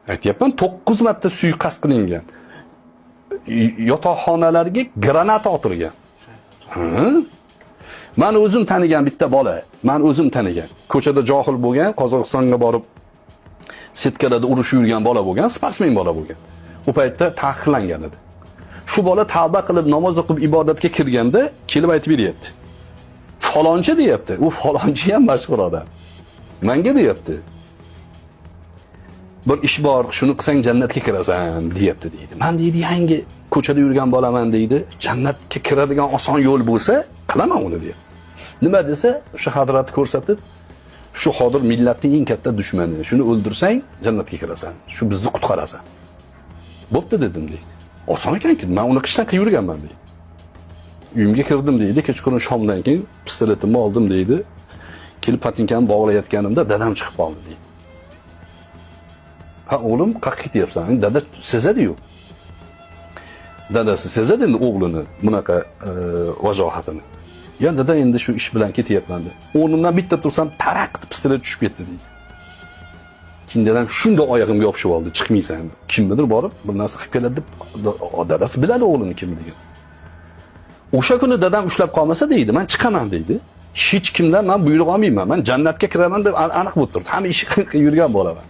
Aytyapman, 9 marta suiqasd qilingan. Yotoqxonalarga granata otilgan. Hı? Man o'zim tanigan bitta bola, man o'zim tanigan. Ko'chada johil bo'lgan, Qozog'istonga borib setkalarda urushib yurgan bola bo'lgan, sportsmen bola bo'lgan. U paytda taqiqlangan edi. Shu bola tavba qilib, namoz o'qib, ibodatga kirganda kelib aytib beryapti. Falonchi deyapti. U falonchi ham mashhur odam. Menga deyapti. Bir ish bor, shuni qilsang jannatga kirasan deyapti deydi. Man deydi, yangi ko'chada yurgan bolaman deydi. Jannatga kiradigan oson yo'l bo'lsa, qilaman uni deyapti. Nima desa, o'sha hazratni ko'rsatib, shu hozir millatning eng katta dushmani. Shuni o'ldirsang jannatga kirasan. Shu bizni qutqarasan. Bo'pti dedim deydi. Oson ekanki, men uni qishdan qilib yurganman deydi. Uyimga kirdim deydi, kechqurun shomdan keyin pistoletimni oldim deydi. Kelib patinkani bog'layotganimda dadam chiqib qoldi deydi. Ha o'g'lim, qayerga ketyapsan? Endi dada sezadi-yu. Dadasi sezadi endi o'g'lini bunaqa vajohatini. Ya dada, endi shu ish bilan ketyapman deb. O'rnimdan bitta tursam, taraq pistolet tushib ketdi deydi. Keyin dadam shunday oyog'imga yopishib oldi, chiqmaysan deb. Kimnidir borib bir narsa qilib keladi deb dadasi biladi o'g'lini kimligini. O'sha kuni dadam ushlab qolmasa deydi, men chiqaman deydi. Hech kimdan men buyruq olmayman. Men jannatga kiraman deb aniq bo'lib turdi. Hamma ish qilib yurgan bo'laman.